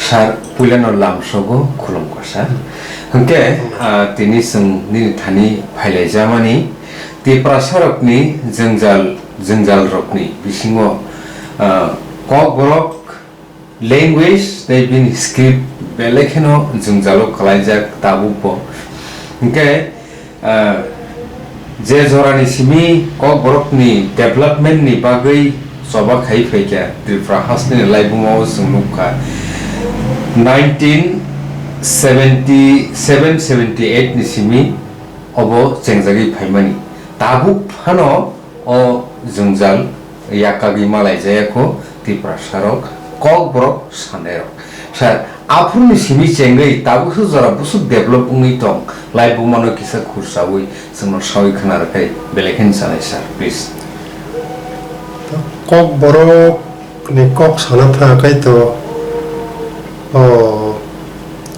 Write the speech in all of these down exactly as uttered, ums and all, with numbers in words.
Sir, puilano lamsogo khulumkha sir. Hwnkhe, ah, tini chwng nini thani phailaijamani Tiprasarokni jwngjal, jwngjalrokni bisingo, ah, Kokborok language tei bini script belai kheno jwngjalo kwlaijak tabukbo. Hwnkhe, ah, je jorani simi Kokborokni development ni bagwi choba khai phaikha Tripura hasteni laibuma o chwng nukha. Nineteen seventy seven seventy eight ni simi obo chengjagwi phaimani. Tabuk phano o jwngjal yakagwi malaijaya kho Tiprasarok, Kokborok sanairok. Sir, aphuruni simi chengwi tabukhe jora busuk develop wngwi tong, laibumano kisa khursaui chwngno saui khna rwkhai belai khe chanai sir, please. Kokborokni kok sana thang khaito, o,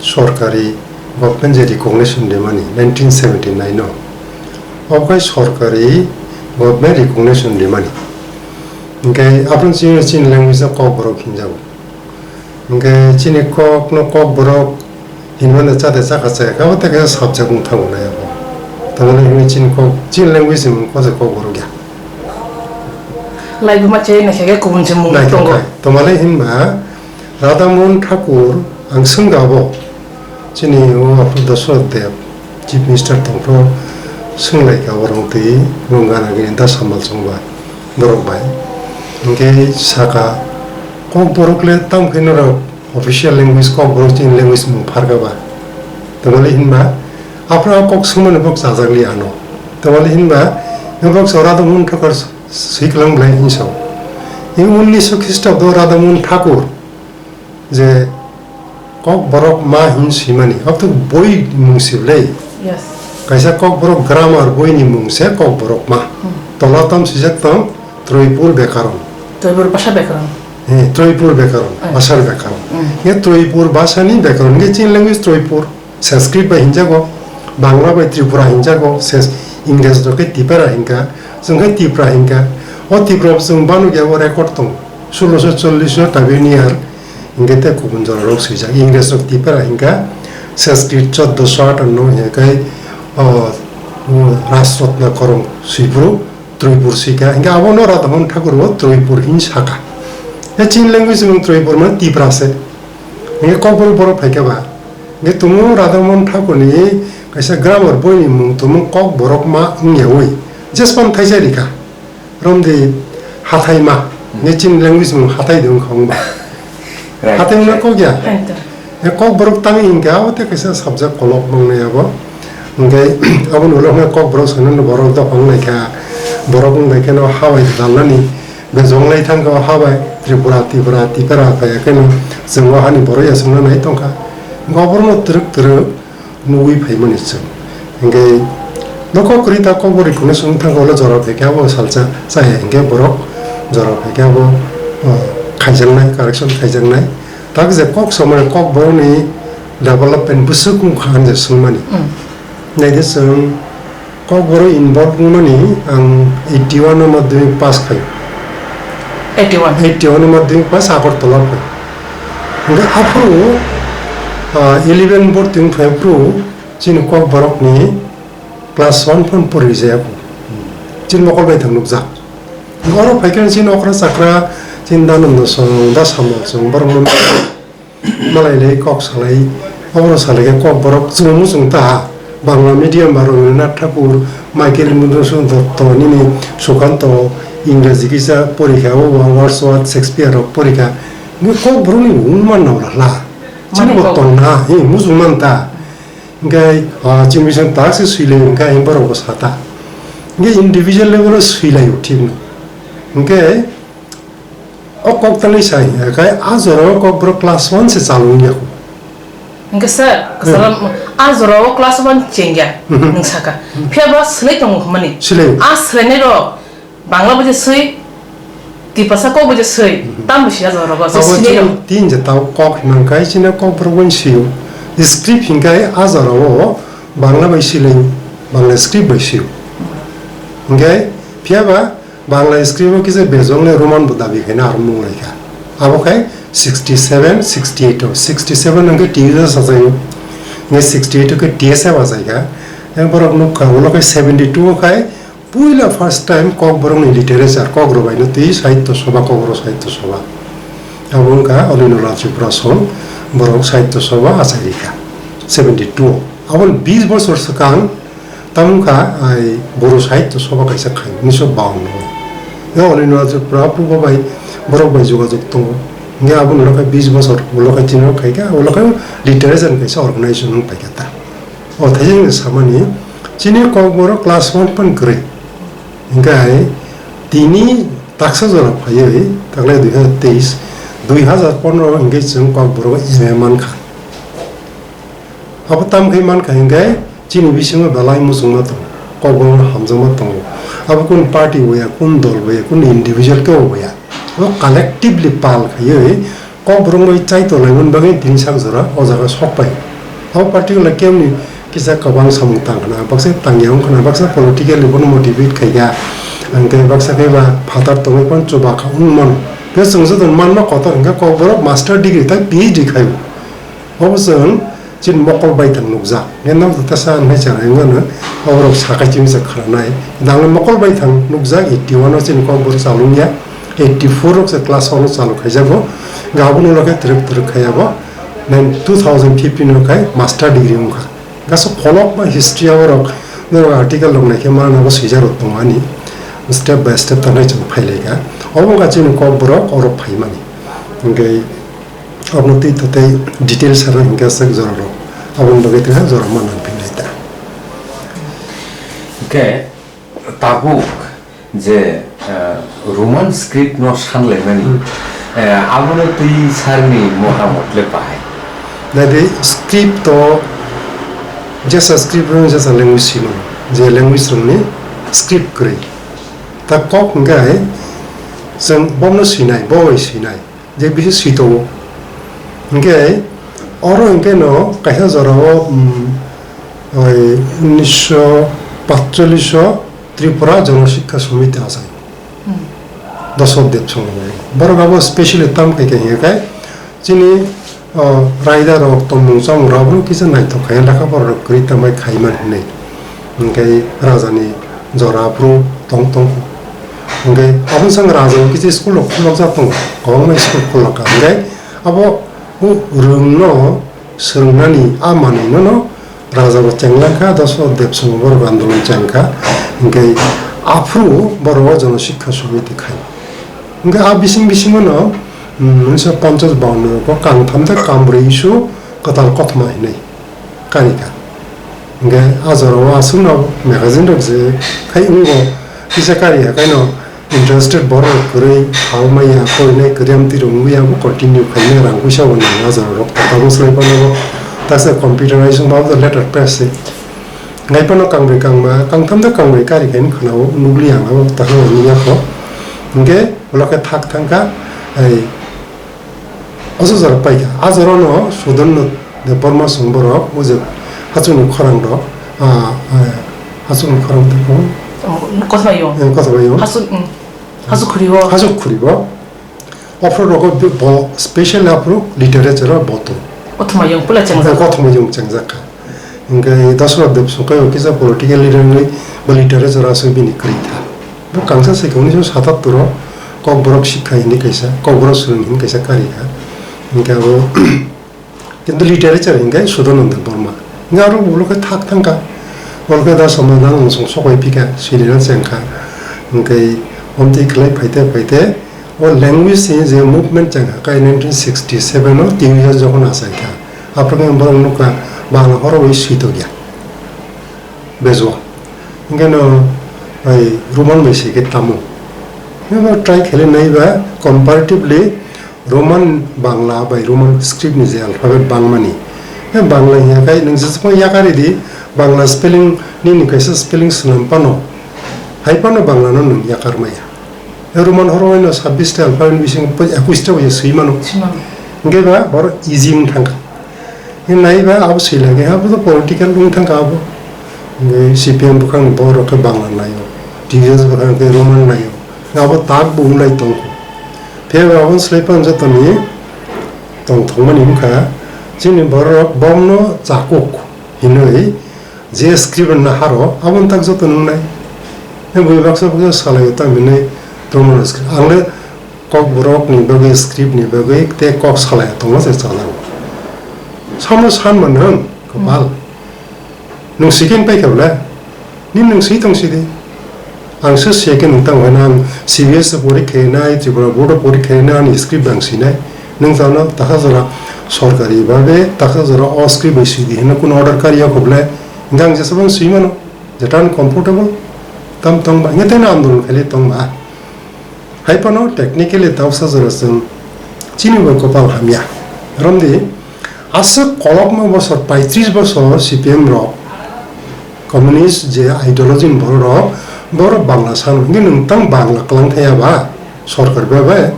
sorkari government je recognition rimani nineteen seventy nine o, obo khai sorkari government recognition rimani. Hwnkhe aboni chini, chini language no Kokborok hinjago. Hwnkhe chini kokno Kokborok hinmano chade chakha chaya khe abo tei kaisa subject wng thango nai abo. Tamoni hinwi chini kok, chini language ni mung kose Kokborok ya. Laibuma chai naikha khe kubun se mung tongo. Naikha khe. Tamale hinba Radhamohan Thakur ang swngga abo. Chini o Aphuru Dashrath Deb, Chief Minister tongphuru swnglaikha orong twi, bo gana gini da samal chwngba borok bai. Hwnkhe saka, Kokborok le tamo khe norok official language, Kokborok chini language mung pharkha ba. Tamale hinba, aphuru a kok swngmani borok chajakli ano. Tamale hinba, norok so Radhamohan Thakur swi kwlang belai hinwi sao. Ing unniso Khristabo Radhamohan Thakur, je Kokborok ma hin swimani, obo to boi ni mung se le. Yes. Kaisa Kokborok grammar boi ni mung se Kokborok ma. Hmm. Tola tam swijak tong, Troipur Bekaron. Troipur bhasha bekaron. Eh, Troipur Bekaron, Hmm. bhasar Bekaron. Hmm. Ye Troipur bhasha ni Bekaron, ye chini language Troipur. Sanskrit bai hinjago, Bangla bai Tripura hinjago, Sans-, Ingres rok khe Tipra hinkha, chwng khe Tipra hinkha. O Tipra bo chwng banuk ya o record tong. Sulosho chollish o tabi ni ar, hinkhe tei kubun jora rok swijak. Ingres rok Tipra hinkha, Sanskrit choddo sho atanno hinkhe, o, o, Rajratna Korom swipru, Troipur swikha. Hinkhe abono Radhamohan Thakur bo Troipur hin sakha. E chini language mung Troipur mane Tipra se. Hinkhe Kokborok borok phaikha ba. Hingke tongo Radhamohan Thakurni kaisa grammar boini mung tongmung Kokborok ma wngyaui jespan thaisa rikha. Romdi hathai ma, hingke chini language mung hathai de wngkha wngba. Right, hathai wngna right. Kok ya? Right. E Kokborok tangwi hingke abo tei kaisa subject kolok mangnai abo. Hingke abo ulo hingke Kokborok sanani borok dophang naikha, borok wngbai kheno habai dalnani. Bejong lai thangkha o ha bai, Tripura, Tripura, Tipra phaiya kheno chwng o hani borok ya chwngno nai tongkha. Hwnkhe oborokno twrwk twrwk nugwi phaimani chwng. Hwnkhe nokho kwrwi ta kokborok rikhuno chwng thangkha ulo jora phaikhe abo salsa chaya hwnkhe borok jora phaikhe abo, o, khaijaknai, correction khaijaknai. Tak je kok somani kokborokni development bwswk wngkha hinwi swngmani. Mm. Naidi chwng Kokborok involve wngmani ang eighty one o madhyamik pass khai. Eighty one. Eighty one o madhyamik pass Agartala khai. Hingke aphuru, ah, eleven bhorti wngphai aphuru chini Kokborokni class one phano pori rijaya kho. Chini mokol bai thang nukjak. Oro phaikhe chini okra chakra chini Dananda song, Dasamol song, borok no Malai lai kok salai, obono salai khe Kokborok chwng muchung ta. Bangla medium ba Rabindranath Thakur, Michael Mudhusudon Dotto, nini Sukanto, Ingreji kisa porikha, o Wordsworth, Shakespeare rok porikha. Hwnkhe Kokborokni wngma nang hla. Chini bo tong na, hi, muchung man ta. Hwnkhe, ah, chini bising tak se swilai hwnkhe, hi borok bo sa ta. Hwnkhe individual level o swilai o thik no. Hwnkhe, O kok tangwi sai, khai a jora o Kokborok class one se chalung ya kho. Hingke sir, hmm, kwcharo, a jora o class one chengya, hmm, nwng saka. Phiya ba swlai tongo hwnmani. Swlai. A swlainai rok Bangla bo je swi, Tiprasa kok bo je swi, hmm, tamo siya jora o, je abo swinai chini rok. Tin je tao kok hwnmang kai chini Kokborok bo swi o. Script hingkai a jora o Bangla bai swlai, Bangla script bai swi o. Hingke phiya ba Bangla script o kisa bejong le Roman bo dabi khaina aro mung lai kha. Abo khai Sixty seven, sixty eight o, sixty seven hwnkhe T U S achai o, hwnkhe sixty eight o khe T S F achai kha. Hwnkhe borok nukha, ulo khe seventy two o khai puila first time Kokborokni literature, Kokrok baino twi Sahitya Sabha, Kokborok Sahitya Sabha. Abo wngkha Olindo Lal Tripura song, borok Sahitya Sabha achai rikha seventy two o. Aboni bis bosor swkang, Tamo wngkha, ai, Bodo Sahitya Sabha kaisa khai, unisho bawanno. Yo, Olindo Tripura phuba bai, borok bai jogajog tongo. Hingke aboni ulo khe bis bosor, ulo khe chini khai kha, ulo khe literature ni kaisa organization wng pai kha ta. O thai jani samani, chini Kokborok class one phan kwrwi. Hingke ai, tini taksa jora phaiwi, taklai dui hazar teis, dui hazar pondro hingke chwng Kokborok M A man kha. Abo tam khai man kha hingke chini bisingo belai muchungma tongo, Kokborok hamjakma tongo. Abo kun party bo ya, kun dol bo ya, kun individual kebo bo ya. Abo collectively pal khaiwi Kokborok bai chai tolai man bagwi tini sak jora o jaga sok pai. Abo particular kebni kisa kwbang samung tang khna, baksa tangya wng khna, baksa politically bono motivate khai ya. Hingke baksa khe ba phatar tongwi phano chuba kha wng mano. Khe chwng joto manma kotor hingke Kokborok master degree tai P H D khai bo. Obo chwng chini mokol baithang nukjak. Nge nok ta sa nai chara wngmano, oborok sakai chini se khwranai. Dangni mokol baithang nukjak, eighty one o chini Kokborok chalungya, eighty four o se class one o chalu khaijago. Ga abono ulo khe twrwk twrwk khai abo. Then two thousand fifteen o khai master degree wngkha. Gaso kolok ba history aborok, nang article rok naikhe mana bo swijak rok tongo ani. Step by step tangnai chwng phailaikha. Obo wngkha chini Kokborok oro phaimani. Hingke Aboni twi tatai details ano hingke aswk jora rok. Aboni bagwi tei jora ma nang phinai ta. Hingke tabuk je, eh, Roman script no sanlaimani, Hmm. eh, abono twi sarni mohamot le bahai. Nai de script to jesa script rok jesa language simo, je language rokni script kwrwi. Ta kok hingke chwng bomno swinai, bo bai swinai. Je bisi swi tongo. Hingke oro hingke no kaisa jora o, um, oi, unisho patchollish o Tripura Jono Shiksha Samiti achai. Hmm. Dosot Debsong. Borok abo specially tam khai khai hingke chini, o, raida rok tongmung chamung rok abono kisa naithok khai lekha pora rok kwrwi tambai khai man hinwi. Hingke raja ni jora aphuru tong tong. Hingke aboni saka raja o kisa school rok khulokjak tongo, kwbangma school khulokha. Hingke abo o rwng no swrwngnani a manwi no, no raja bo chenglangkha, Dosrot Debsongo borok andolon chengkha. Hingke aphuru borok o Jono Shiksha Samiti khai. Hingke a bising bisingo no, mm, unisho ponchas bawanno o kangtham tei kangbrwi isu kwtal kothoma hinwi. Karikha. Hingke a jorao aswkno magazine rok je khai wngo, kisa kari ya kaino interested borok kwrwi phalmaya, porinai kwrwi amtwi rok wngya bo continue khainai rang puisa bo nang a jorao rok tabuk swlai phano bo taksa computerize wngma bo letter press se. Ngai phano kangbrwi kangma, kangtham da kangbrwi kari khaini khwnao nukli ang abo taksa nukya kho. Hingke ulo khe thak thangkha, ai, Oso jora paikha. A jorano Sudan no de Burma song borok, o je hachukni khorang rok, a, a, hachukni khorang tei kung. Oh, kothoma yung. Eh, kothoma yung. Hachuk, mm. Hachuk khuri o. Hachuk khuri o. Aphuru rogo bo, bo special aphuru literature o bo tong. Kothoma yung pula chengjak. Eh, kothoma yung chengjak kha. Hingke Dosrot Debsong khe o kisa political leader wngwi bo literature aswk bini kwrwi tha. Bo kangsa se khe unisho satattor o Kokborok Sikha hinwi kaisa, Kokborok Swrwng hinwi kaisa kari kha. Hingke abo kintu literature hingke Sudananda Burma. Hingke aro ulo khe thak thang kha. Ulo khe da somadang unsong sok bai phi kha, swinina cheng kha. Hingke omtwi khlai phaite phaite o language ni je movement cheng kha, kai nineteen sixty seven o T U S jokhon achai kha. Aphuru khe borok nukha Bangla horo bai swi tokya. Bejua. Hingke no bai Roman bai se khe tamo. Hingke try khe nai ba comparatively Roman Bangla bai Roman script ni je alphabet bangmani. He Bangla hiya khai nwng jesakhno yakari di Bangla spelling nini kaisa spelling swnam phano. Hai phano Bangla no nwng yakar maya. Roman horo no sabbish ta alphabet bising ekwis ta bai swi mano. Swi mano. Hingke ba boro easy wng thang kha. Hingke nai ba abo swi lage, abo to political wng thang kha abo. Hingke C P M bwkhang ni borok khe Bangla nai o, T D S bwkhang khe Roman nai o. Abo tak bo wng lai tong kho. Phiya ba abo swlai phano joto ni tongthokmani wngkha, chini bororok bomno chakuk hinwi je script naharo aboni tak joto nungnai. Bui baksa baksa salai tang hinwi tongmani script. Ang le kokborokni bagwi, script ni bagwi tei kok salai tongma se chalago. Samno sanma nwng, kopal. Nwng sikhe paikha bwle? Nini nwng swi tong sidi. Ang se siya khe nwng tamo hwnwi ang C B S porikha nai, Tripura Board porikha nai, ani script ang sinai. Nwng tamo taksa jora sorkari babe, taksa jora o script bai sidi hwnwi kuno order kariya kho bwle? Hwnkhe ang jesabang swi mano, jeta ang comfortable, tam tong ba, hwnkhe tei andolon khailai tong ba. Hai phano technically tausa jora chwng chini bo kopal hamya. Romdi, aswk kolokma bosor, paitris bosor C P M rok, communist je ideology ni borok rok, borok Bangla san, hwnkhe nwng tang Bangla kwlang thaya ba, sorkar bai bai,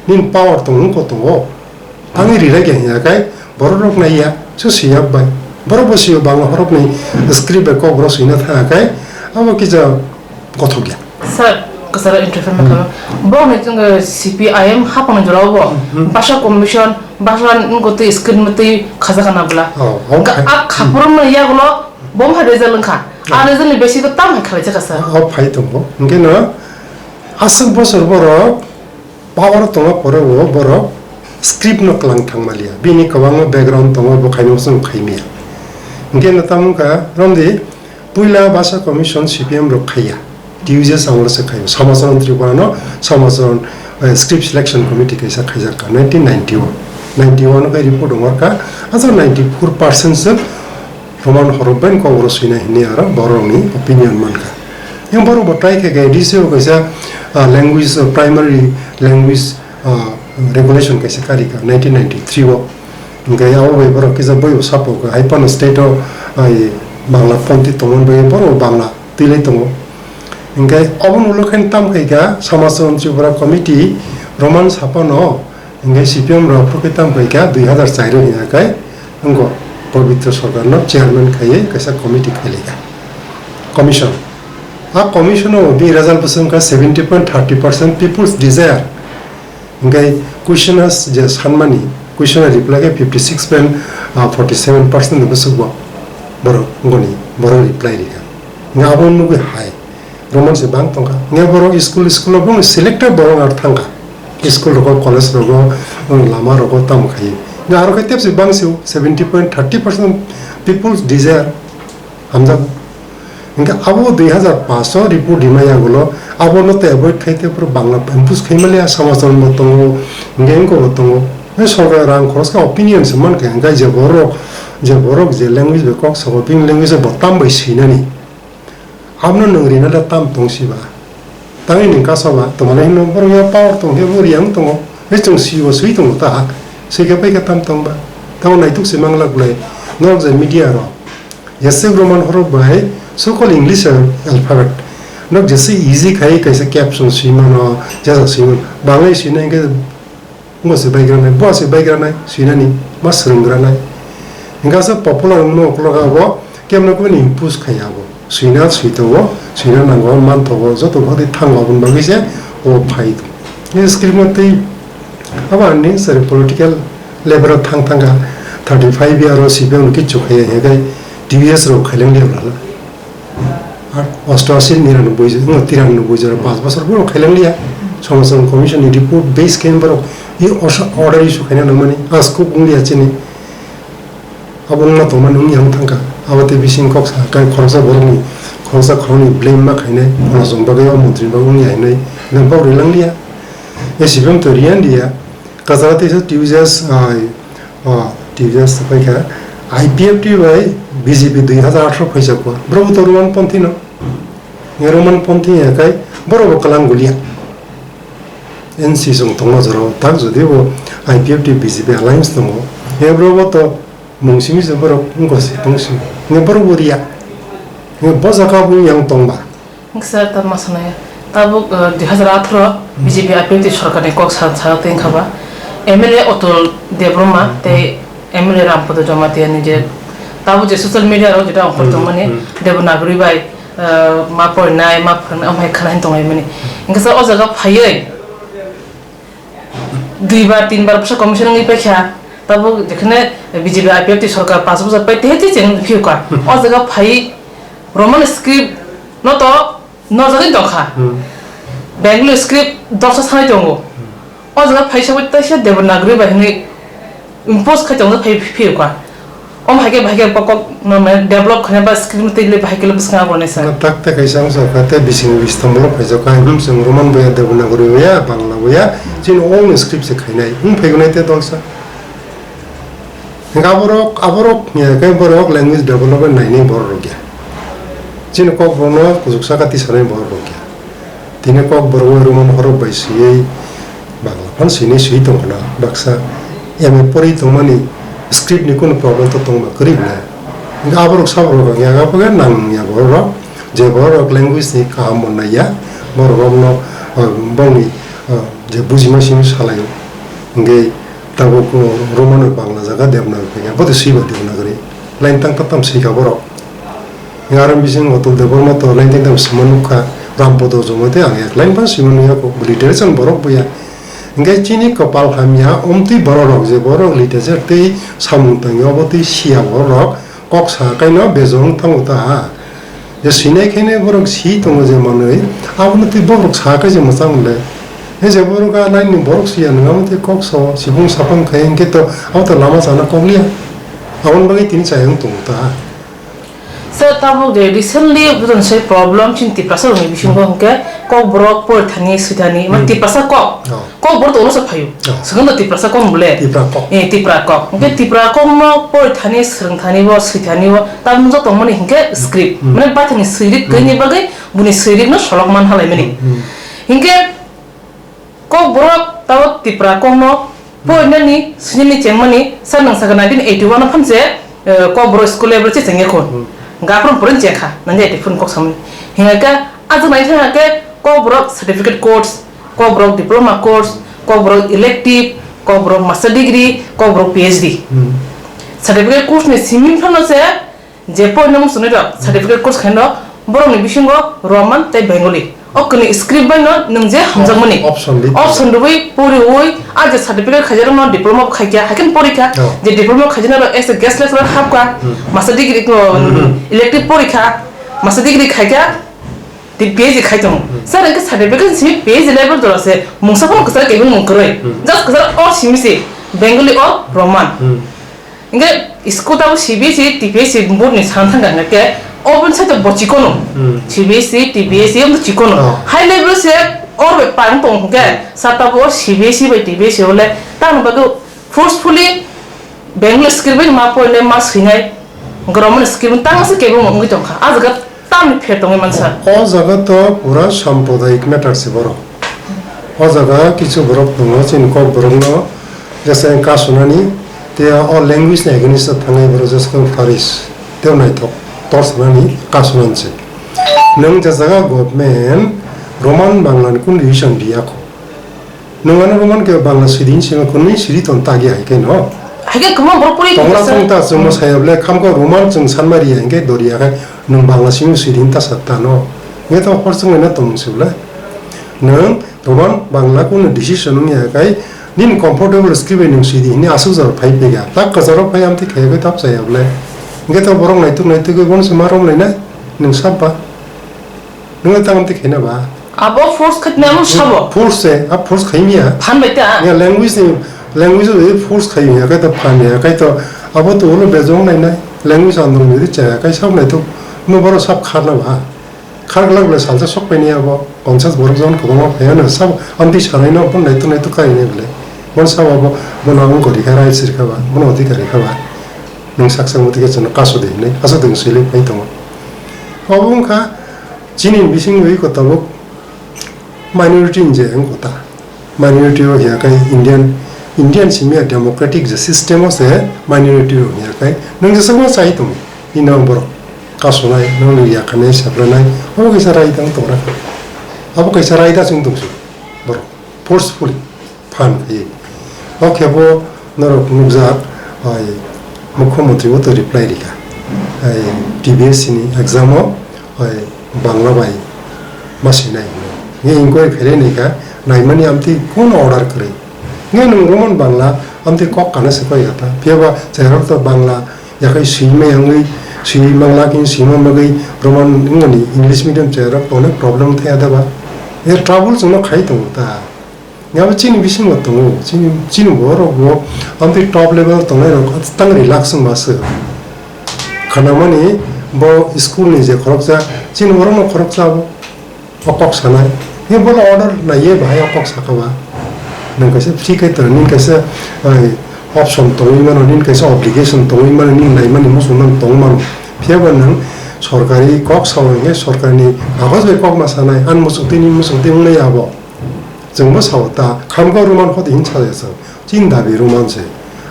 nini power tongo, wngkho tongo. Thangwi rilai khe hiya khai borok rok naiya, se swiya bai. Borok bo swiyo Bangla horok ni script bai kok borok swina thanga khai abo kisa kothok ya. Sir, kwcharo interview ma khamu. Bo ni jong C P I M hapang jora bo. Mhm. Basa commission, basa ngo twi script ma twi khaja kana bla. Oh, okay. Ga-, a khapur ma ya gulo bom ha result wngkha. A result ni besi to tam hai khalai jaka sir. Oh, phai tongo. Hwnkhe no aswk bosor borok power tongma pore o borok script no kwlang thangmaliya. Bini kwbangma background tongo, bo khaino chwng khaimya. Hwnkhe no tamo wngkha, romdi puila basa commission C P M rok khaiya. T U J S amolo se khaio. Samacharan Tripura no Samacharan, eh, script selection committee kaisa khaijak kha nineteen ninety-one. Ninety-one o khai report ongor kha. Acha ninety-four percent se Roman horok bai kok oro swina hinwi aro borokni opinion mankha. Yang borok bo try khe khe A D C o kaisa, ah, language, ah, primary language, ah, regulation kaisa kari kha nineteen ninety-three o. Hwnkhe abo bai borok kisa boi bo sapo kha hai phano state o, ai, Bangla ponthi tongmani bagwi borok Bangla twilai tongo. Hwnkhe obo ulo khe tam khai kha Samacharan Tripura Committee Roman saphano Hingke C P M rok phurkhe tamo kha dui hazar char o hingya khe wngkha Pabitra Sarkar no chairman khaiwi kaisa committee khailai kha, commission. A commission o bini result bwswk wngkha seventy point thirty percent people's desire. Hingke questioners je sanmani, questionnaire reply khe fifty six point forty seven percent bwswk bo borok wngkoni borok reply rikha. Hingke abo nugwi hai. Roman se bang tongkha. Nge borok school, school o bong selected borok ar thangkha. School rogo, college rogo, bong lama rogo tamo khai. Nge aro khe tepsi bang se seventy point thirty percent people's desire hamjago. Hingke abo dui hazar paanch o report rima yagulo abo no te avoid khai te pura Bangla impose khai maliya samajor bo tongo, hingke wngko bo tongo. Nge sorkar rang khoros khe opinion se mankha, hingke je borok, je borok je language bai kok sabo, bini language bo tam bai swinani. Abno nwng rina da tam tong siba. Tangwi nwng kasa ba, tongmani hino borok ya power tong khe bo riyang tongo. Hei chwng sibo swi tongo ta. Swi khe pai khe tam tong ba. Tamo naituk se mangla kulai. Norok je media rok. Jese Roman horok bai sokol English alphabet. Nok jese easy khai kaisa caption swi mano, jesa swi mano. Banglai swi nai khe Bo se baigranai, bo se baigranai, swinani, ma swrwngranai. Hingke aswk popular wngma ukologo abo, kemno kemno impose khai abo. Swina swito o, swina nango, manthogo, joto bhagdi thango aboni bagwi se o phai. Ni script no tei abo ani sari political level o thang thangkha, thirty five year o C P M no kichu khaiya, hingke T V S rok khaileng liya bwlala. Ar osto ashi niranoboi jora, no, tiranoboi jora, panch bosor borok khaileng liya. Somochon Commission ni report base khe borok i osa-, order issue khaina nangmani, as kok wng liya chini. Abo wngma tongmani wng yang thangkha. Abo tei bising kok sa, kai khoroksa borokni, khoroksa khoroknwi blame ma khainai, khoroksa bagwi o montri bagwi wng ya hinwi, nang bok rilang liya. S C P M to riyan liya. Kachara teisa T U J S, ai, o, T U J S paikha. I P F T bai B J P dui hazar atharo phaisa kua. Borok bo to Roman ponthi no. Nge Roman ponthi ya kai, borok bo kalang gulia. N C song tongma jorao tak jodi bo I P F T B J P alliance tongo. Nge borok bo to mungsimi se borok wngko se tongsi. Nge borok bo riya. Nge bo jaga bo yang tongba. Wngkha sir, tabuk ma sanai, tabuk, eh, dui hazar atharo B J P I P F T sorkarni kok sa, sa tei wngkha ba M L A Atul Debbarma tei M L A Rampada Jamatia ni je tabuk je social media rok jeto ongkhor tongmani Devanagari bai, eh, ma porinai, ma phwrwngnai, omo hai khwna hin tonglaimani. Wngkha sir, o jaga phaiwi, Dui bar, tin bar bwsa commission wngwi paikha. Tabuk jekhane B J P I P F T sorkar panch bosor pai tehe te cheng phiyo ka. Hmm. O jaga phai Roman script no to norjagwi tongkha. Hmm. Bengali script dorsa sanai tongo. Hmm. O jaga phai sabai taisa Devanagari bai hinwi impose khai tongo phai phiyo ka. Om hai khe, hai khe kok, kok no mane develop khaina ba script tei le hai khe le bwskango aboroni sa. Na tak tak kaisa wngsa kha te bising bistom borok phaijak kha. Hmm, chwng Roman boya, Devanagari boya, Bangla boya, chini own script se khainai. Wng phaigonai te dorsa. Hingke aborok, aborok, ya, khe borok language development nainai borok rok ya. Chini Kokborokno kuchuk saka tisanai borok rok ya. Tini Kokborok bai Roman horok bai swiwi Bangla phan swinai swi tongkha na baksa M A pori tongmani script ni kunu problem to tongma kwrwi na. Hingke aborok saborok ya, ya, nang ya borok rok, je borok rok language ni kaham monnai ya, borok rokno, ah, bongni, ah, je bujima simi salaio. Hingke tabuk, oh, Roman bai Bangla jaga Devanagari phaikha, bote swiba Devanagari. Line tang tam tam swikha borok. Hingke aro bising Atul Debbarma to line tang tam swima nukha, Rampada Joma tei ang ek line phano swima nukya kho, literature borok buya. Hingke chini kopal hamya, omtwi borok rok je borok literature tei samung tangya, obo twi siya borok rok, kok sa kaino bejong thango ta ha. Je swinai khe ne borok si tongo je manwi, abono tei borok sa khe je mwchang le. He je borok a line ni borok siya nang amo tei kok sao, sibung sapang khai hingke to abo to lama sana kok liya. Aboni bagwi tini chayang tongo ta. Sir, tabuk je recently bujon se problem chin Tiprasa rokni bisingo hingke Kokborok porithani, swithani, ma Hmm. Tiprasa kok. Oh. Kokborok to ulo se phaio. Oh. Swkang to Tiprasa kok bole. Tipra kok. Eh, Tipra kok. Hingke Hmm. Tipra kok no porithani, swrwngthani bo, swithani bo, tabuk joto mani hingke script. Hmm. Mane baithangni swirik Hmm. khaini bagwi buni swirikno solok man halai mani. Hmm. Hmm. Hingke Kokborok tabo Tipra kokno porinani sinini chengmani sa nang saka nineteen eighty one phano se, eh, Kokborok school level che chengya kho. Hmm. Gaphrom porin chengkha, nang eighty four kok samani. Hingke ajak nai thangya khe Kokborok certificate course, Kokborok diploma course, Kokborok elective, Kokborok master degree, Kokborok P H D. Hmm. Certificate course ni simi phano se je poino muchungnai rok, certificate course khaina rok, borokni bisingo Roman tei Bengali. O kwnwi script bai no nwng je hamjakmani. Option di. Option rwui poriui, a je certificate khaijakno diploma bo khaikha, haikhe porikha, Oh. je diploma khaijaknai rok as a guest lecturer hapkha, Hmm. master degree ko, Hmm. elective porikha, master degree khaikha, di P H D khai tongo. Hmm. Sir, hwnkhe certificate simi P H D level jora se, mungsa phano kwchar kebeng mung kwrwi. Hmm. Just kwchar o simi se, Bengali or Roman. Hmm. Hingke school tabo C B S E, T P S E board ni sana thangkha hingke open side bo chikono. Hmm. C B S E, T P S E omo chikono. Oh. High level se or bai pang tong hingke sa tabo C B S E bai T P S E ole tang bagwi forcefully Bengali script bai ma poine ma swinai, Roman script tang se kebo mo wngwi tongkha. A jaga Tamni pher tongwi mansa. O jaga to pura sampradayik matter se borok. O jaga kichu borok tongo, chini kok borokno jesa kasunani, tei o language ni against o thangnai borok jesa khe Faris, tei naithok tor sanani kasunani se. Nwng je jaga government Roman Bangla ni kunu revision riya kho. Nwng ano Roman khe Bangla sidi hinwi sima kwnwi sidi ton tagi hai khe no. Hai khe kwbang borok pori Tongra kisa. Tong ta chwngno saya bwle khamkha Roman chwng sanma ri hai khe dori ya khe nwng Bangla simi sidi hin ta sa ta no. Nge to hor chwng na tong se bwle. Nwng Roman Bangla kunu decision wng ya kai nini comfortable script bai nwng sidi hinwi aswk jora phai pega. Tak kwcharo phai amtwi khe bai tap saya bwle. Nge to borok naituk naituk bai bono se ma rom lai nai nwng sap ba. Nwng ta amtwi khe na ba. Abo force khatna mo sabo. Force se, a force khai miya. Phan bai ta. Ya language ni, language ni force khai miya, kai to phan ya, kai to abo to ulo bejong nai nai. Language andro ni cha, kai sab nai to, no boro sab kharna ba. Khar glak le salsa sok pai ni abo, conscious borok jon ko ma phaya na sab, amti sanai no pon nai to nai to kai ne bole. Mon sab abo, mon ang gori kha rai sir kha ba, mon odi kari kha ba. Nung sak sak muti ke chano kaso de hinai, kaso de sui le pai tongo. Abo wngkha, Chini bising bai ko tabuk minority ni je wng kota. Minority o hiya kai Indian, Indian simi ya democratic je system o se minority o hiya kai. Nung je sabo sai tong. Ino borok kasunai, nung ya kane sapranai. Abo kaisa rai tang tongra. Abo kaisa rai da sung tong si. Borok forcefully. Phan khai. O khe bo norok nukjak, ai, Mukhyamantri bo to reply rikha. Ai, T B S C ni exam o, ai, Bangla bai ma sinai hwnwi. Nge inquiry khailai nai kha, naimani amtwi kono order kwrwi. Nge nwng Roman Bangla Amtwi kok kana se koi kha ta. Phiya ba chwrairok to Bangla yakhai swi maya wngwi, swi mangla khe swi ma bagwi Roman wngmani English medium chwrairok to onek problem thaya da ba. E trouble chwngno khai tongo ta. Yabo chini bisingo tongo, chini, chini borok bo amtwi top level tongnai rok tang relax wngma se. Khanamani bo school ni je khoroksa, chini borok no khoroksa bo. O kok sanai. Ni bono order naiye bahai o kok saka ba. Nang kaisa free kai tong, nin kaisa, ai, option tongwi mano, nin kaisa obligation tongwi mano, nin naimani muchung nang tong mano. Phiya ba nang sorkari kok sao hingke sorkari ni kagoj bai kok ma sanai, an muchung twi, nin muchung twi wngnai abo. Chwng bo sao ta, khamkha Roman hodi hin sa ya chwng. Chini dabi Roman se,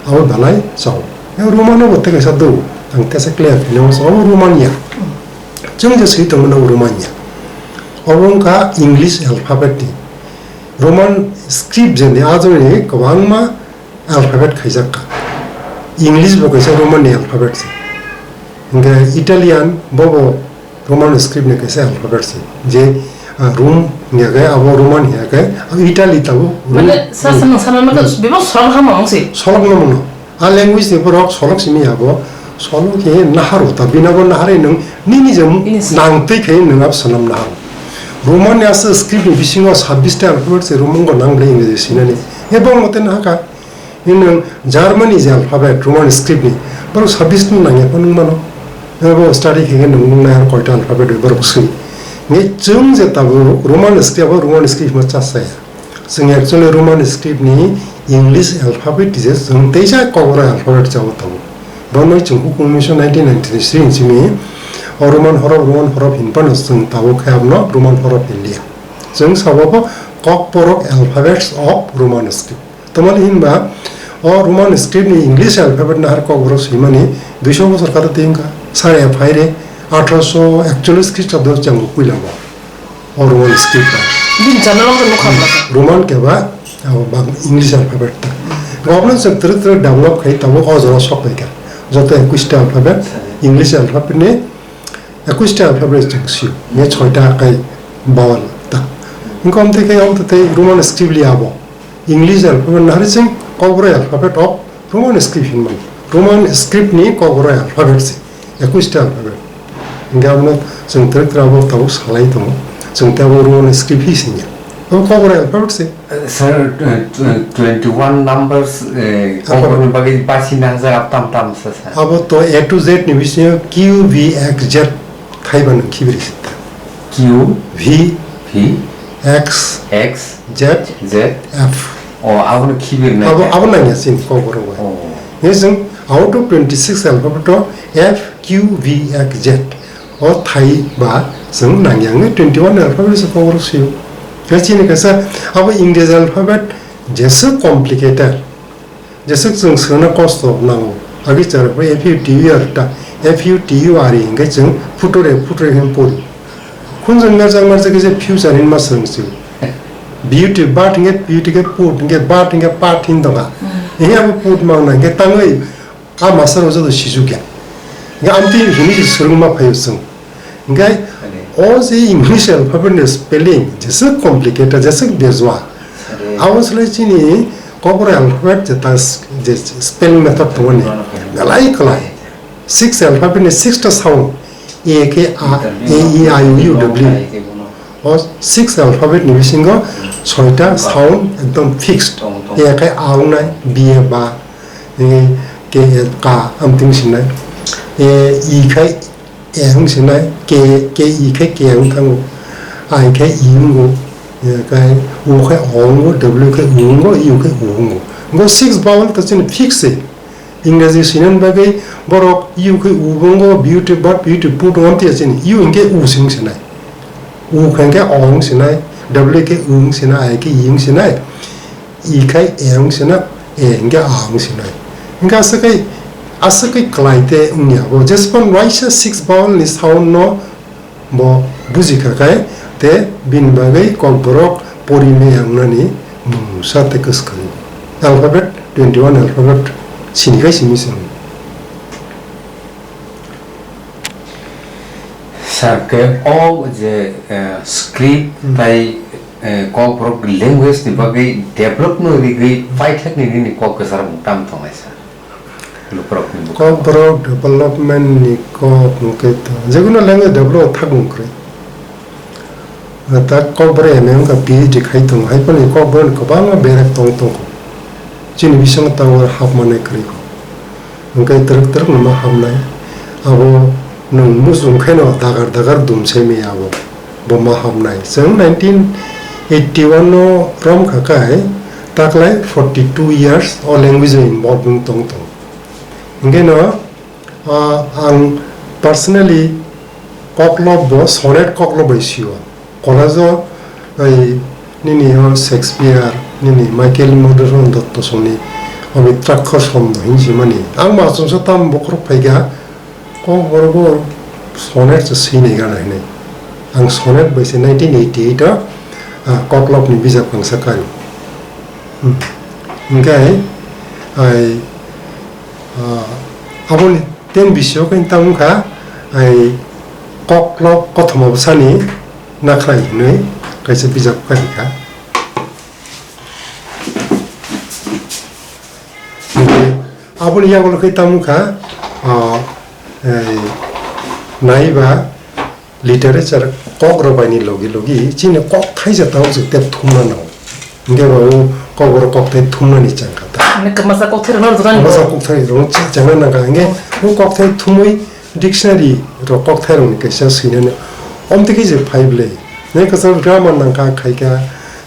abo belai chao. Abo Roman no bo tei kaisa do, ang tesa clear khe nang, abo Roman ya. Chwng je swi tongmani abo Roman ya. Obo wngkha English alphabet ni. Roman script je ni ajoni kwbangma alphabet khaijak kha. English bo kaisa Roman ni alphabet se. Hingke Italian bo bo Roman script ni kaisa alphabet se, je, ah, Rome hiya khe abo Roman hiya khe, abo Italy tabo Rome. Mane, sa, sa, nang sana maka bebak solok hama wng se. Solok no mano. A language ni borok solok simi abo, solok khe naharo ta, bina bo nahari nung nini je Ini se. Nang twi khe nung abo sanam naharo. Roman ni asa script ni bisingo sabbish ta alphabet se Roman go nang bwlai English sinani. Ebo mote nahaka. Nini nwng Germany je alphabet, Roman script ni, borok sabbish no nangya phano nung mano. Abo study khe khe nung nung nai koita alphabet bai borok swi. Nge chwng je tabuk Roman script, abo Roman script ma chasaya. Chwng actually Roman script ni English alphabet je chwng teisa Kokborok alphabet chao tabuk. Bono chwng hukum unisho nineteen ninety-three ni simi o Roman horof, Roman horof hin phano chwng tabuk khe abono Roman horof hinliya. Chwng sabo bo Kokborok alphabets of Roman script. Tamoni hinba o Roman script ni English alphabet nahar Kokborok swimani duiso bosor kata twi wngkha. Sare phaire athroso ekchollis Khristabdo chwng puila bo o Roman script ba. Bini channel o nukha bwlasa. Roman keba abo bang English alphabet ta. Obono chwng twrwk twrwk develop khai tabuk o jora sok bai kha. Joto ekwis ta alphabet English alphabet ni Ekwis ta alphabet chwng sio, nge choi ta kai vowel ta. Wngkha omo twi khe omo twi Roman script li abo. English alphabet nahari chwng Kokborok alphabet of Roman script hinmani. Roman script ni Kokborok alphabet se, ekwis ta alphabet. Hingkhe abono chwng twrwk twrwk abo tabuk salai tongo. Chwng tei abo Roman script hi singya. Abo Kokborok alphabet se. Sir, uh, tw-, twenty-one numbers, eh, Apa? Kokborokni bagwi basina hajar tam tam sa, sir. Abo to A to Z ni bisingo Q V X Z thaiba nang khibiri sita. Q V V X X Z Z F. Oh, abono khibiri nai. Abo, abo nangya sin Kokborok bai. Oh. Nge chwng out of twenty-six alphabet o F Q V X Z. O thai ba chwng nangya wngwi twenty-one alphabet se Kokborok sio. Khe chini kaisa abo English alphabet jeswk complicated, jeswk chwng swngna kosto nango. Agi chwrwkbai F U T U R ta, F U T U R E hinkhe chwng future, future hin pori. Khunjwng merjak merjak khe je future hinma swrwng sio. Beauty, bat hinkhe beauty khe put, hinkhe bat hinkhe pat hin dongkha. Hinkhe abo put mangna hinkhe tangwi A master o joto sijukya. Hingke amtwi hini se swrwngma phaio chwng. Hingke o je English alphabet ni spelling jeswk complicated, jeswk bejua. Abo swlai chini Kokborok alphabet je ta s-, je spelling method tongmani belai kwlai. Six alphabet ni six ta sound. A khe A, A, E, I, O, U, W. O six alphabet ni bisingo soita sound ekdom fixed. A khe a wngnai, B e ba, e, K e ka, amtwng sinai. E, I khe e wng sinai, K, K I khe ke wng thango. I khe I wngo. E, khe O khe o wngo, W khe u wngo, U khe u wngo. Bo six vowel to chini fixed se. Ingreji sinani bagwi borok U khe u bo wngo, beauty, but beauty put wng twi chini. U hinkhe u se wng sinai. U khe hinkhe o wng sinai, W khe u wng sinai, I khe I wng sinai, I khe e wng sinai, e hinkhe a wng sinai. Hinkhe aswk khe, aswk khe kwlai te wngya bo. Jespan waisa six vowel ni sound no Bo buji kha khai, tei bini bagwi Kokborok pori maya wngnani mungsa tei kwskango. Alphabet, twenty one alphabet sini khai simi se wngo. Sir, khe o je, eh, script bai eh, Kokborok language ni bagwi develop no rigwi paithak ni nini kok kwchar mung tam tongnai sa. Lukurok ni bwkhao. Kokborok development ni kok hwnkhe to, jekono language develop thak mung kwrwi. Ta Kokborok M A wngkha P H D khai tongo, hai phano Kokborok ni kwbangma berek tong tongo. Chini bisingo tower hapmani kwrwi kho. Hwnkhe twrwk twrwk no ma hapnai. Abo nwng muchung khaino dagar dagar dum se maya abo. Bo ma hapnai. Chwng nineteen eighty one no rom kha kai, taklai forty two years o language o involved wng tong tongo. Hwnkhe no, ah, ang personally Koklob bo sonnet Koklob bai sio. College o, ai, nini o Shakespeare, nini Michael Madhusudan Dotto songni Abhitrakkha Sondo hin simani. Ang ma chwngsa tam bokhorok phaikha, Kokborok bo sonnet se swinai gana hinwi. Ang sonnet bai se nineteen eighty eight o, ah, Koklob ni bijap kangsa kari. Hmm. Hwnkhe, ai, ah, aboni ten bisio khe tamo wngkha, ai, Koklob kothoma bwsani Nakhrai hinwi kaisa bijap kha rikha. Aboni yagulo khe tamo wngkha, ah, ei, naiba literature kok rok bai ni logi logi chini kok thaisa tamo se tep thumna nango. Hingke ba o kok borok kok thai thumnani chang kha ta. Mane kwmasa kok thai rok no rwjak nani. Kwmasa kok thai rok no chang nang kha. Hingke o kok thai thumui dictionary rok kok thai rok ni kaisa swinani. Omtwi khe je phai bwle. Ne kwcharo grammar nang kha khai kha.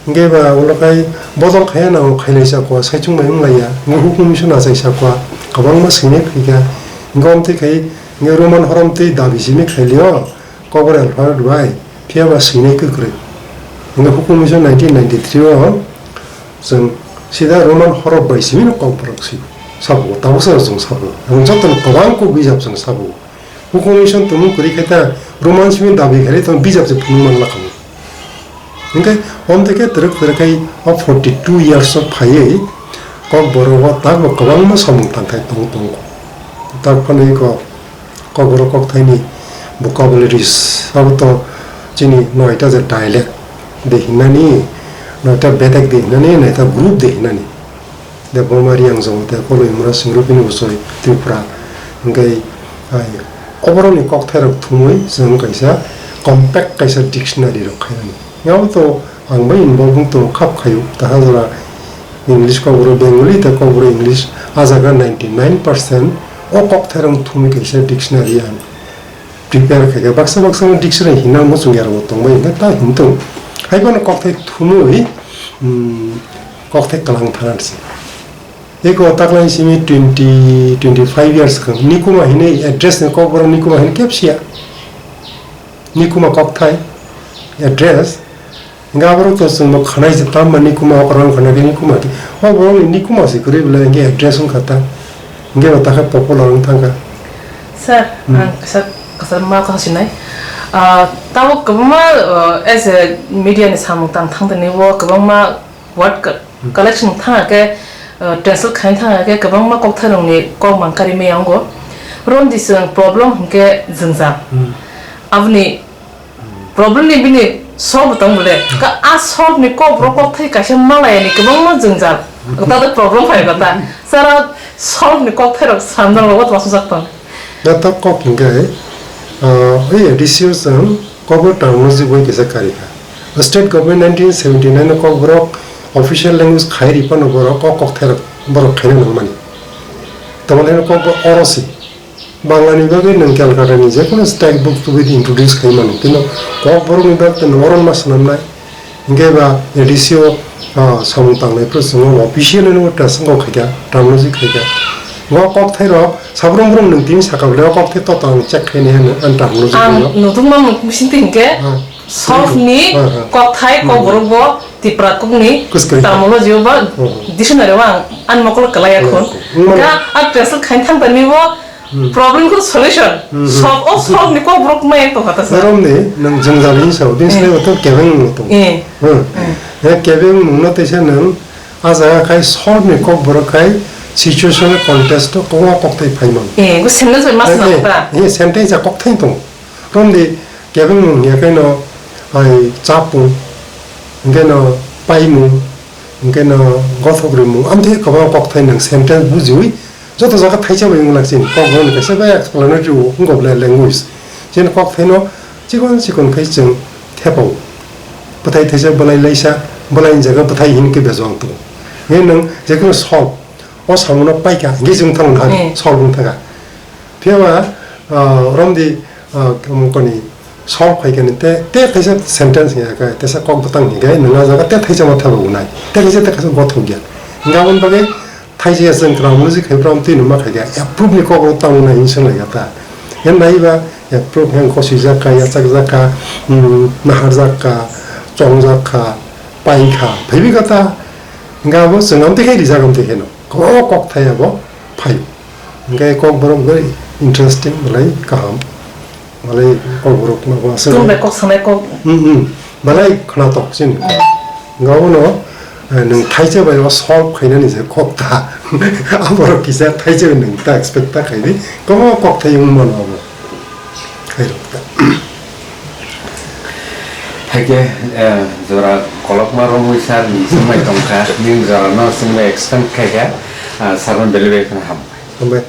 Hingke ba ulo khai bodol khaya nango khailai sa kua saichung bai wng laiya. Hingke hukum mission achai sa kua kwbangma swinai khai kha. Hingke omtwi khai hingke Roman horom twi dabi simi khailio. Kokborok alphabet bai, phiya ba swinai kwkrwi. Hingke hukum mission nineteen ninety three o chwng sida Roman horop bai simi no Kokborok si sabo, tabuksa chwng sabo. Ang joto no kwbang kok bijap chwng sabo. Hukum mission tumung kwrwi khe ta Roman simi dabi khairi tong bijap se phunuk man lakha. Hingke omtwi khe twrwk twrwk khai o forty two years o phaiwi Kokborok o tak bo kwbangma samung tangthai tong tongo. Tak phano eko Kokborok kokthaini vocabularies, abo to chini noita je dialect de hinani, noita bedek de hinani, noita group de hinani. Debbarma Reang Jamatia, Koloi Mura Singh Rupini Bosoi Tripura, hingke, ai, oborokni kokthairok thumui chwng kaisa compact kaisa dictionary rok khainani. Abo to ang bai involve wng tongo, khap khaio, taha jora English kokborok Bengali tei kokborok English, ah jaga ninety nine percent o kokthairok thumui kaisa dictionary ang prepare khaikha. Baksa baksa dictionary hinna muchung yarok tongbai, hingkhe ta hintong. Haiphano kokthai thumui, um, kokthai kwlang thana se. Eko taklai simi twenty, twenty five years khe nikuma hinwi address ni kokborok nikuma hinwi kep siya. Nikuma kokthai address. Hingke aborok to chwngno khanai se, tamo nikuma, okra wngkha na khe nikuma khe. O borokni nikuma se kwrwi belai hingke address wngkha ta. Hingke bo ta khe popular wng thangkha. Sir, hmm, ang kisa, kisa ma kha sinai. Ah, tabuk kwbangma, ah, as a media ni samung tang thang tini bo kwbangma word ka-, hmm, collection thang khe, ah, translate khaina thang khe kwbangma kokthairokni kok mang kari maya wngo. Romdi chwng problem hingke jwngjal. Hmm. Aboni problem ni bini solve tong bole. Ka a solve ni kok borok kok thai kaisa malaya ni kwbangma jwngjal. Ta da problem phai kota. Sara solve ni kok thai rok samjang rogo tong sujak tong. Da ta kok hingke, ah, oi A D C o chwng kok bo terminology boi kisa kari kha. State government nineteen seventy nine o kok borok official language khai ri phano borok kok kok thai rok borok khaina nang mani. Tamo le kok bo oro si. Bangla ni bagwi nwng Calcutta ni jekono textbook tubui di introduce khai mano, kintu Kokborok ni bagwi nwng oro ma swnamnai. Hingke ba A D C o, ah, samung tangnai phuru chwng officially no ta swngo khaikha, terminology khaikha. Bo kokthai rok sabrum brum nwng tini saka bwle o kokthai to tang check khaini hwnwi ang terminology ang khaio. Nutung mang nutung sing hingke. Ah. Solve ni, ah, ah, kokthai, hmm, Kokborok bo Tipra kokni kwskwrwi terminology o ba, hmm, dictionary o ang ani mokolo kwlai ya khun. Hmm. Ka a translate khain thang tani bo, hmm, problem ko solution. Hmm, hmm. Solve o solve ni Kokborok mai to kata sa. Borom ni nang jwngjal ni sao, din, hmm, sini to kebeng no to. Eh. Hmm. Hmm. Ya kebeng no te sa nang a jaga khai solve ni Kokborok khai situational context to kokma kokthai phai man. Eh, go sentence bai mas na ta. Eh, sentence a kokthai to. Romdi kebengmung ya khe no, ai, chapung, hwnkhe no paimung, hwnkhe no gothok rimung, amtwi kwbangma kokthai nwng sentence bujiwi joto jaga thaisa bai wng lakchini. Kokborok ni kaisa bai explanatory wngkok le language. Chini kokthaino chikon chikon khai chwng thepao. Bwthai thaisa bwlai laisa, bwlai ni jaga bwthai hinkhe bejwang tongo. Hwnkhe nwng jekunu solve, o samungo paikha, hwnkhe chwng thangna Eh. solve wng thangkha. Phiya ba, ah, romdi, ah, koni solve khai kani te, te kaisa sentence hiya kha, teisa kok bwtang hiya kha, nwng a jaga te thaisa ma thabo unai. Te kaisa, te kaisa gothok ya. Hingga aboni bagwi thaisa ya chwng kwrang music khai bwrang twi numa khai kha, approve ni kok rok tamo nai hinwi swng lai kha ta. Yan nai ba, approve heng kosijak kha, yachakjak kha, mm, naharjak kha, chongjak kha, pai kha, phaibi kha ta. Hingga abo chwng am te khai rijak am te kheno. Kwbangma kok thai abo phai. Hingke kokborok very interesting, belai kaham. Belai kokborok ma ba se. Tun bai kok sanai kok. Hmm, hmm. Belai khwnatok chini. Hingke abono, eh, nwng thaisa bai o solve khainani je kok ta. Aborok kisa thaisa bai nwng ta expect ta khaidi. Kwbangma kok thai wng mano abo. Khairok ta. Haikhe, eh, jora kolokma romwi sir ni swngbai tongkha, nini jora no swngbai expand khaikha, ah, sir no belai belai kheno hambai. Hambai.